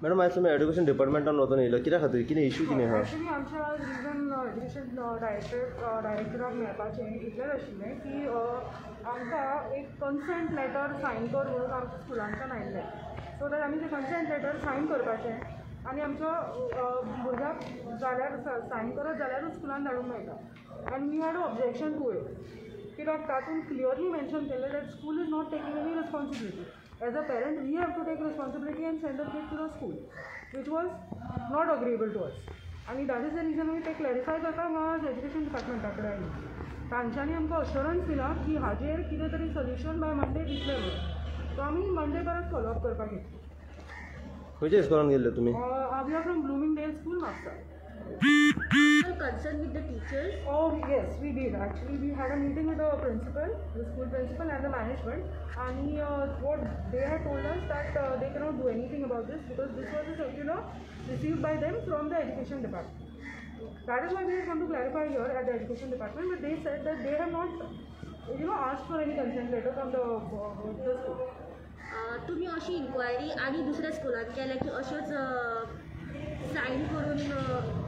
Madam, आयज तुमी education डिपार्टमेंटान वचून येयलो, कित्या खातीर, कितें इशू कितें आहा? एक्चुअली आमच्या रिजन एज्युकेशन डायरेक्टराक मेळपाचें इतलेंच आशिल्लें की आमकां एक कन्सेंट लेटर सायन कर म्हणून आमच्या स्कुलांच्यान आयिल्लें, सो that आमी तें कन्सेंट लेटर सायन करपाचें आनी आमच्या भुरग्याक जाल्यार सायन करत जाल्यारूच स्कुलान धाडूंक मेळटा. आनी we had objection to it, कित्याक तातूंत क्लियरली मेन्शन केल्लें that school is not taking any responsibility. As a parent, we have to take responsibility and send the kid to the school, which was not agreeable to us. And that is the reason we take clarify करता आज education डिपार्टमेंटा कडेन आयली. तांच्यांनी आमकां अश्योरन्स दिला की हाजेर कितें तरी सोल्युशन बाय मंडे दितले म्हणून. सो आमी मंडे परत फॉलोअप करपाक येतली. खंयच्या इस्कॉलान गेल्ले तुमी? We are from Bloomingdale school, Mapusa. Concerned with the teachers? Oh yes, we did. Actually, we had a meeting with the principal, the school principal and the management. And what they had told us that they cannot do anything about this because this was a circular received by them from the education department. That is why we had come to clarify here at the education department. But they said that they have not, you know, asked for any consent letter from the school. तुम्ही अशी enquiry आणि दुसऱ्या स्कुलान केल्या की अश्योच sign करून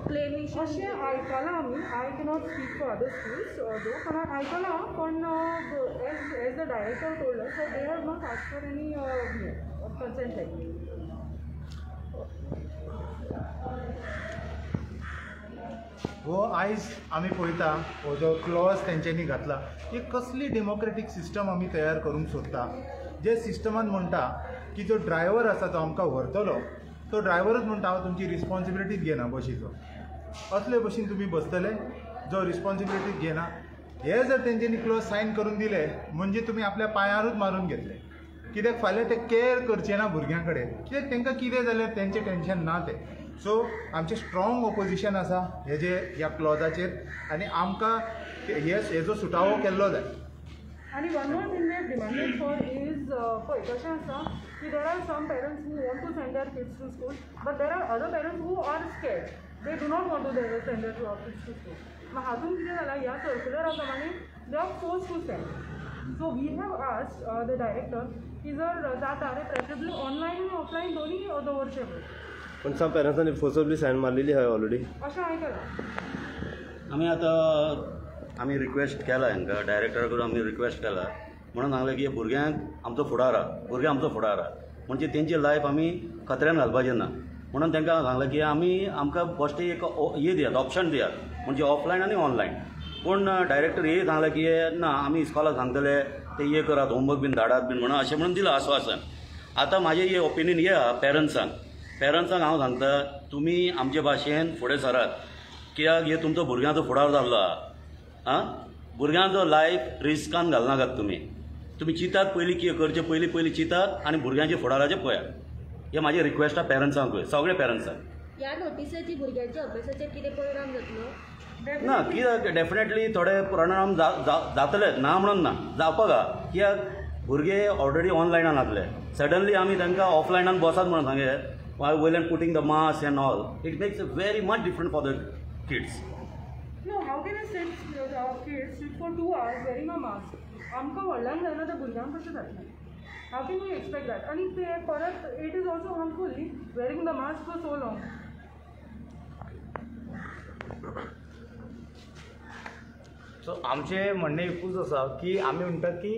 claymation? अशें आयकलां आमी. I cannot speak for other schools though, पण आयकलां, पण as the director told us they have not asked for any consent letter. हो आयज आमी पळयता हो जो क्लॉज तेंच्यांनी घातला, ही कसली डेमोक्रेटीक सिस्टम आमी तयार करूंक सोदता, जे सिस्टमान म्हणटा की जो ड्रायव्हर आसा तो आमकां व्हरतलो, तो ड्रायव्हरूच म्हणटा हांव तुमची रिस्पॉन्सिबिलिटीच घेना बशीचो. असले बशीन तुमी बसतले जो रिस्पॉन्सिबिलिटीच घेना. हे जर तेंच्यांनी क्लॉज सायन करून दिले म्हणजे तुमी आपल्या पांयारूच मारून घेतले. कित्याक फाल्यां ते कॅर करचे ना भुरग्यां कडेन, कित्याक तांकां कितें जाल्यार तेंचें टेंशन ना तें. सो आमचें स्ट्रॉंग ओपोजिशन आसा हेजे ह्या क्लॉजाचेर आनी आमकां हेजो सुटावो केल्लो जाय. आनी one more thing we have demanded for is, पळय कशें आसा की there are some parents who want to send their kids to school, but there are other parents who are scared, they do not want to send their kids to school. मागीर हातूंत कितें जालां, ह्या सर्कुलरा प्रमाणे they are forced to send. So we have asked the director की जर जाता जाल्यार प्रेफरेबली ऑनलायन आनी ऑफलायन दोनूय दवरचें पळय. पण सम पेरंट्सांनी फोर्सबली सायन मारलेली आहा ऑलरेडी अशें आयकलां. आमी आतां आमी रिक्वेस्ट केला हांकां, डायरेक्टरा कडेन आमी रिक्वेस्ट केला म्हणून सांगलें की भुरग्यांक आमचो फुडार आहा, भुरगे आमचो फुडार आहा, म्हणजे तेंची लायफ आमी खतऱ्यान घालपाचें ना. म्हणून तांकां सांगलें की आमी आमकां फस्ट एक हे दियात, ऑप्शन दियात, म्हणजे ऑफलायन आनी ऑनलायन. पूण डायरेक्टर हे सांगलें की ना आमी इस्कॉलाक सांगतले ते हे करात, होमवर्क बीन धाडात बीन म्हणून अशें म्हणून दिलां आस्वासन. आतां म्हाजें हे ओपिनियन हे आहा पेरंट्सांक, पेरंट्सांक हांव सांगता तुमी आमचे भाशेन फुडें सरात, कित्याक हे तुमचो भुरग्यांचो फुडार जाल्लो आहा. आं, भुरग्यांचो लायफ रिस्कान घालनाकात तुमी. तुमी चिंतात पयलीं कितें करचें, पयलीं पयलीं चिंतात आनी भुरग्यांच्या फुडाराचें पळयात. हें म्हाजें रिक्वेस्ट आहा पेरंट्सांकूय, सगळे पेरंट्सांक. ह्या नोटिसाची भुरग्यांच्या अभ्यासाचेर कितें परिणाम जातलो? ना, कित्याक डेफिनेटली थोडे परिणाम जातले ना म्हणून ना, जावपाक आहा. कित्याक भुरगे ऑलरेडी ऑनलायनान आसले, सडनली आमी तांकां ऑफलायनान बसात म्हणून सांगले, वयल्यान putting the mask and all, it makes a very much different for the kids. No, how can I send our kids sit for 2 hours wearing a mask? आमकां व्हडल्यांक जायना त्या भुरग्यांक कशें जातलें? How can we expect that? आनी ते परत it is also harmful न्ही, wearing the mask for so long. So आमचें म्हणणें एकूच आसा की आमी म्हणटात की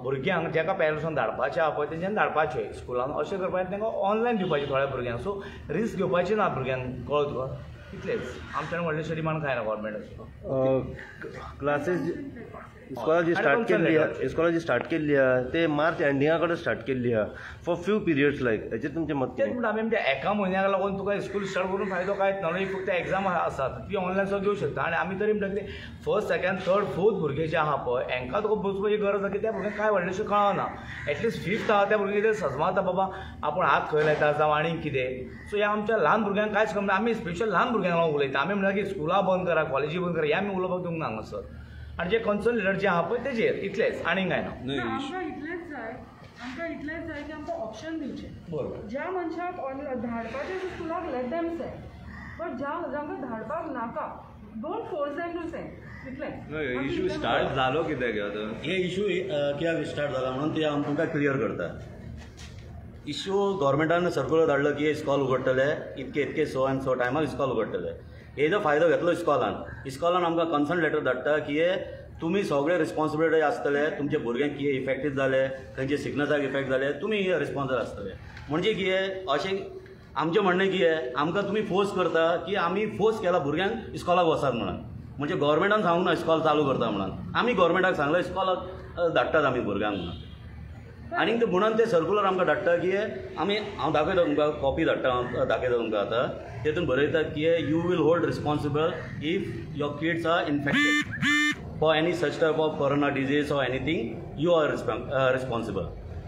भुरग्यांक जाका पेरंट्सान धाडपाचें आहा पळय तेंच्यांनी धाडपाचें स्कुलान, अशें करपाचें तांकां ऑनलायन दिवपाचें थोड्या भुरग्यांक. सो रिस्क घेवपाची ना भुरग्यांक, कळ्ळो तुका? इतलेंच आमच्यान व्हडलेशें डिमांड कांय ना गव्हर्मेंटाचो. क्लासीस इस्कॉला जी स्टार्ट केल्ली आहा, इस्कॉला जी स्टार्ट केल्ली आहा ते मार्च एंडिंगा कडेन स्टार्ट केल्ली आहा फॉर फ्यू पिरियड्स लायक, हेचेर तुमचें मत तेंच म्हणटा आमी. म्हणजे एका म्हयन्याक लागून तुका स्कूल स्टार्ट करून फायदो कांयच ना, फक्त एग्जाम आसा ती ऑनलायन सुद्दां घेवंक शकता. आनी आमी तरी म्हणटा कितें फर्स्ट सेकंड थर्ड फोर्थ भुरगे जे आहा पळय हांकां तुका बसपाची गरज ना, की त्या भुरग्यांक कांय व्हडलेशें कळना. एटलिस्ट फिफ्थ आहा त्या भुरग्यांक कितें सजमाता बाबा आपूण हात खंय लायता जावं आनी कितें. सो ह्या आमच्या ल्हान भुरग्यांक कांयच कळना. आमी स्पेशल ल्हान भुरग्यांक लागून उलयता. आमी म्हणटा की स्कुलां बंद करा, कॉलेजी बंद करा, हें आमी उलोवपाक दिवंक ना हांगासर. आनी जे कन्सर्न लिडर जे आहा पळय तेजेर इतलेंच, आनीक कांय ना. आमकां इतलेंच जाय, आमकां इतलेंच जाय की आमकां ऑप्शन दिवचें. बरोबर, ज्या मनशाक धाडपाचें स्कुलाक लेट देम सेंड, बट ज्या जांकां धाडपाक नाका don't force them to send. इतलेंच. इशू स्टार्ट जालो कित्याक आतां हे इशू कित्याक स्टार्ट जाला म्हणून ते हांव तुमकां क्लियर करता. इश्यू गव्हर्मेंटान सर्कुलर धाडलो की इस्कॉल उगडटले इतके इतके सो आनी सो टायमाक इस्कॉल उगडटले. हेजो फायदो घेतलो इस्कॉलान. इस्कॉलान आमकां कन्सर्न लेटर धाडटा की हे तुमी सगळे रिस्पॉन्सिबिलिटी आसतले, तुमचे भुरग्यांक कितें इफेक्टीव जाले, खंयचे सिकनसाक इफेक्ट जाले, तुमी रिस्पॉन्सिबल आसतले. म्हणजे कितें अशें आमचें म्हणणें कितें, आमकां तुमी फोर्स करता की आमी फोर्स केला भुरग्यांक इस्कॉलाक वचात म्हणून. म्हणजे गव्हर्मेंटान सांगूंक ना इस्कॉल चालू करता म्हणून, आमी गव्हर्मेंटाक सांगलां इस्कॉलाक धाडटात आमी भुरग्यांक म्हणून. आनी ते म्हणून ते सर्कुलर आमकां धाडटा की आमी, हांव दाखयता तुमकां कॉपी धाडटा, हांव दाखयता तुमकां आतां. तेतून बरयता की you will hold responsible if your kids are infected for any such type of corona disease or anything, you are responsible.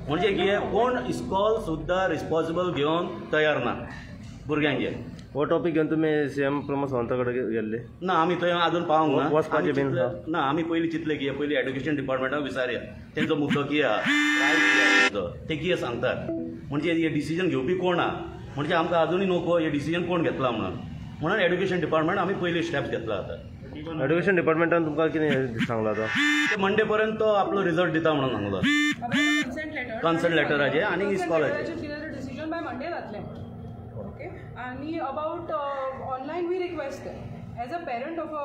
म्हणजे कितें कोण इस्कॉल सुद्दां रिस्पॉन्सिबल घेवन तयार ना भुरग्यांचे. हो टॉपीक घेवन तुमी सीएम प्रमोद सावंता कडेन गेल्ले? ना, आमी थंय आजून पावूंक ना. वचपाचें बीन ना, आमी पयलीं चिंतलें की पयलीं एड्युकेशन डिपार्टमेंटाक विचारया तेंचो मुद्दो कितें आहा, रायट कितें आहा ते कितें सांगतात. म्हणजे हे डिसिजन घेवपी कोण आहा, म्हणजे आमकां आजुनूय नको हे डिसिजन कोण घेतला म्हणून. म्हणून एड्युकेशन डिपार्टमेंट आमी पयलीं स्टेप्स घेतला. आतां एड्युकेशन डिपार्टमेंटान तुमकां कितें सांगलां आतां? ते मंडे पर्यंत तो आपलो रिजल्ट दिता म्हणून सांगला. कन्सर्न लेटराचेर आनी इस्कॉलाचेर डिसिजन बाय मंडे जातलें. ओके. आनी about online we request them as a parent of a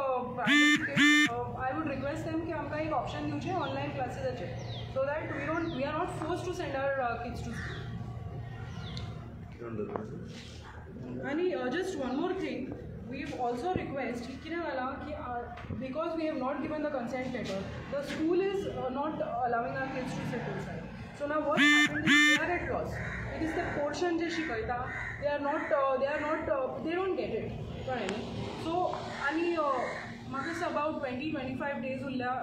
I would request them की आमकां एक ऑप्शन दिवचें online क्लासीसाचेर, so that we are not force to send our kids to school. आनी just one more thing, we have also request कितें जालां की because we have not given the consent letter, the school is not allowing our kids to sit inside. So now what happened is they are at loss. It is the portion जे शिकयता they are not they don't get it, कळ्ळें न्ही. So आनी म्हाका दिसता about 20-25 days उरल्या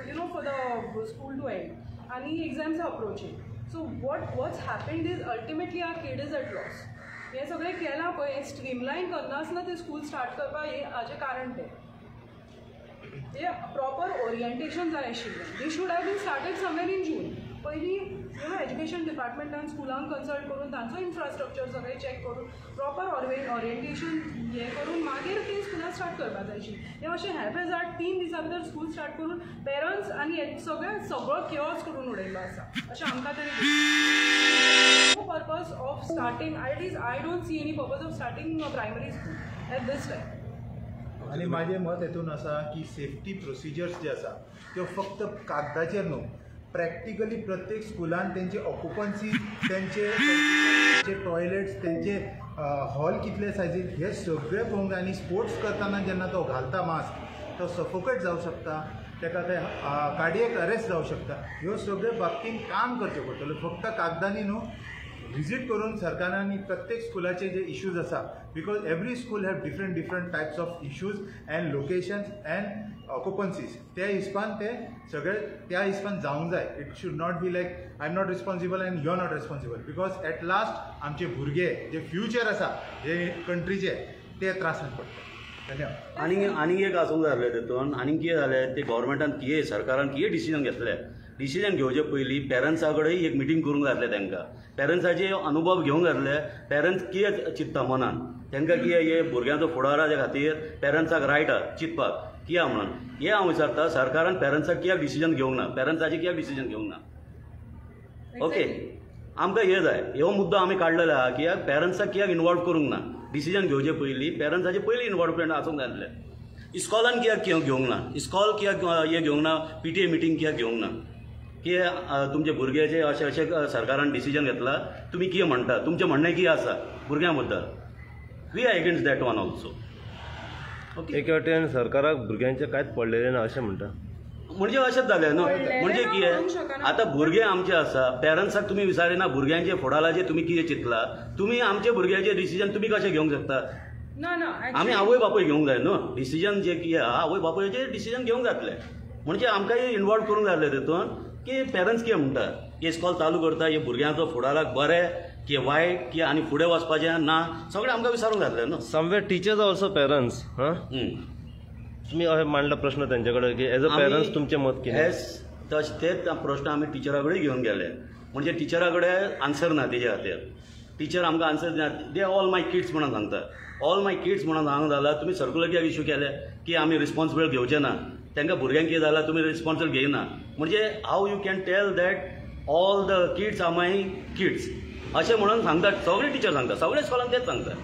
you know for the school to end, आनी exams are approaching. So what's happened is ultimately our kid is at loss. हें सगळें केलां पळय, हें स्ट्रीमलायन करनासतना तें स्कूल स्टार्ट करपाक हें हाजें कारण तें तें प्रॉपर ओरिएंटेशन जाय आशिल्लें. They should have been started somewhere in June. पयलीं you know education डिपार्टमेंटान स्कुलांक कन्सल्ट करून तांचो इन्फ्रास्ट्रक्चर सगळें चॅक करून प्रॉपर ओरिएंटेशन हें करून मागीर तीं स्कुलां स्टार्ट करपाक जाय आशिल्लीं. हें अशें हॅपहॅजार्ड 3 दिसां भितर स्कूल स्टार्ट करून पेरंट्स आनी सगळें सगळो किओस करून उडयल्लो आसा अशें आमकां तरी दिसता. No purpose of starting, I don't see any purpose of starting primary school at this time. आनी म्हाजें मत हेतून आसा की सेफ्टी प्रोसिजर्स जे आसा त्यो फक्त कागदाचेर न्हू, प्रॅक्टिकली प्रत्येक स्कुलान तेंची ऑक्युपन्सी, तेंचे टॉयलेट्स, तेंचे हॉल कितले सायजीन, हे सगळें पळोवंक जाय. आनी स्पोर्ट्स करतना जेन्ना तो घालता मास्क, तो सफोकेट जावं शकता, ताका ते कार्डियक अरेस्ट जावं शकता. ह्यो सगळे बाबतीन काम करचें पडटलें, फक्त कागदांनी न्हू. विजीट करून सरकारान प्रत्येक स्कुलाचे जे इश्यूज आसा, because every school have different different types of issues and locations and occupancies, त्या हिसपान ते सगळे त्या हिसपान जावंक जाय. It should not be like I am not responsible and you are not responsible, because at last आमचे भुरगे जे फ्युचर आसा जे कंट्रीचे ते त्रासान पडटा. धन्यवाद. आनी आनी एक आसूंक जाय आसलें तितून. आनी कितें जालें ते गव्हर्मेंटान कितें सरकारान कितें डिसिजन घेतलें, डिसिजन घेवचे पयलीं पेरंट्सा कडेन एक मिटींग करूंक जाय आसलें. तांकां पेरंट्साचे अनुभव घेवंक जाय आसले, पेरंट्स कितें चिंत्ता मनान, तांकां कितें हे भुरग्यांचो फुडाराच्या खातीर पेरंट्साक रायट आहा चिंतपाक कित्याक म्हणून. हें हांव विचारता, सरकारान पेरंट्साक कित्याक डिसिजन घेवंक ना, पेरंट्साचें कित्याक डिसिजन घेवंक ना? ओके, आमकां हें जाय, हो मुद्दो आमी काडलेलो आहा कित्याक पेरंट्साक कित्याक इनवॉल्व करूंक ना, डिसिजन घेवचे पयलीं पेरंट्साचें पयलीं इनवॉल्वमेंट आसूंक जाय आसलें. इस्कॉलान कित्याक घेवंक ना, इस्कॉल कित्याक हें घेवंक ना, पीटीए मिटींग कित्याक घेवंक ना की तुमचे भुरग्याचे अशें अशें सरकारान डिसिजन घेतला, तुमी कितें म्हणटा, तुमचें म्हणणें कितें आसा भुरग्यां बद्दल. We are against that one also. Okay, एके वटेन सरकाराक भुरग्यांचें कांयच पडलेलें ना अशें म्हणटा. म्हणजे अशेंच जालें न्हू, म्हणजे कितें आतां भुरगे आमचे आसा, पेरंट्साक तुमी विचारिना भुरग्यांचे फुडाराचें तुमी कितें चिंतला, तुमी आमचे भुरग्याचे डिसिजन तुमी कशें घेवंक शकता? ना ना, आमी आवय बापूय घेवंक जाय न्हू डिसिजन, जे कितें आहा आवय बापूयाचें डिसिजन घेवंक जातलें. म्हणजे आमकांय इनवॉल्व करूंक जाय आसलें तितून की पेरंट्स कितें म्हणटा, की इस्कॉल चालू करता हे भुरग्यांचो फुडाराक बरें की वायट की आनी फुडें वचपाचें ना, सगळें आमकां विचारूंक जाय आसलें न्हू. Somewhere teachers are also parents. हां, तुमी अशें मांडला प्रश्न तेंचे कडेन की एज अ पेरंट्स तुमचें मत कितें? तशें तेच प्रश्न आमी टिचरा कडेन घेवन गेले, म्हणजे टिचरा कडेन आन्सर ना तेजे खातीर. टिचर आमकां आन्सर दिना, they all my kids म्हणून सांगता. ऑल my kids म्हणून सांगूंक जाल्यार तुमी सर्कुलर कित्याक इश्यू केले की आमी रिस्पॉन्सिबल घेवचे ना, तांकां भुरग्यांक कितें जाल्यार तुमी रिस्पॉन्सिबल घेयना. म्हणजे how you can tell that All the kids are my kids अशें म्हणून सांगतात सगळे टिचर सांगतात, सगळे स्कॉलान तेच सांगतात.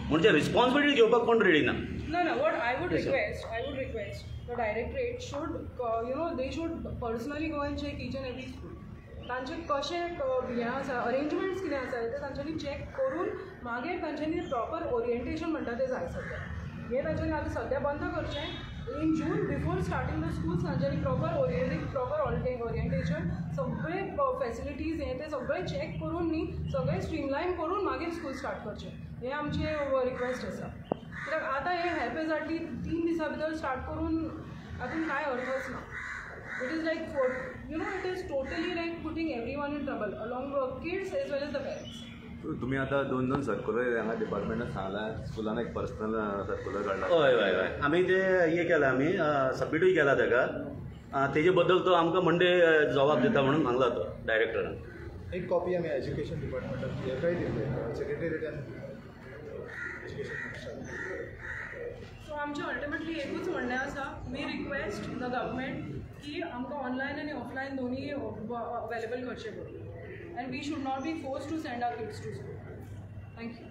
म्हणजे रिस्पॉन्सिबिलिटी घेवपाक कोण रेडी ना. No, no. What I would request, I would request the directorate should, they should personally go and check each and every school. तांचे कशें हें आसा, अरेंजमेंट्स कितें आसा ते तांच्यांनी चॅक करून मागीर तांच्यांनी प्रॉपर ओरिएंटेशन म्हणटा तें जाय सद्या. हें तांच्यांनी आतां सद्या बंद करचें. In June before starting the schools तांच्यांनी प्रॉपर प्रॉपर ओरिएंटेशन, सगळे फॅसिलिटीज हें तें सगळें चॅक करून न्ही, सगळें स्ट्रीमलायन करून मागीर स्कूल स्टार्ट करचें, हें आमचें रिक्वेस्ट आसा. कित्याक आतां हें हॅपेझार्डली 3 दिसां भितर स्टार्ट करून हातूंत कांय अर्थच ना. It is like it is totally like putting everyone in trouble along kids as well as the parents. तुम्ही आता 2-2 सर्क्युलर हांगा डिपार्टमेंटान सांगला, स्कुलान एक पर्सनल सर्क्युलर काडला. हय हय हय, आमी ते हे केला, आमी सबमिटूय केला ताका. तेजे बद्दल तो आमकां मंडे जबाब दिता म्हणून सांगला तो डायरेक्टरान. एक कॉपी आमी एज्युकेशन डिपार्टमेंटाक हेकाय दिल्ली, सेक्रेटरीयान एज्युकेशन मिनिस्टराक. सो आमचें अल्टिमेटली एकूच म्हणणें आसा, we request the government की आमकां ऑनलायन आनी ऑफलायन दोनूय अवेलेबल करचें पडलें and we should not be forced to send our kids to school. Thank you.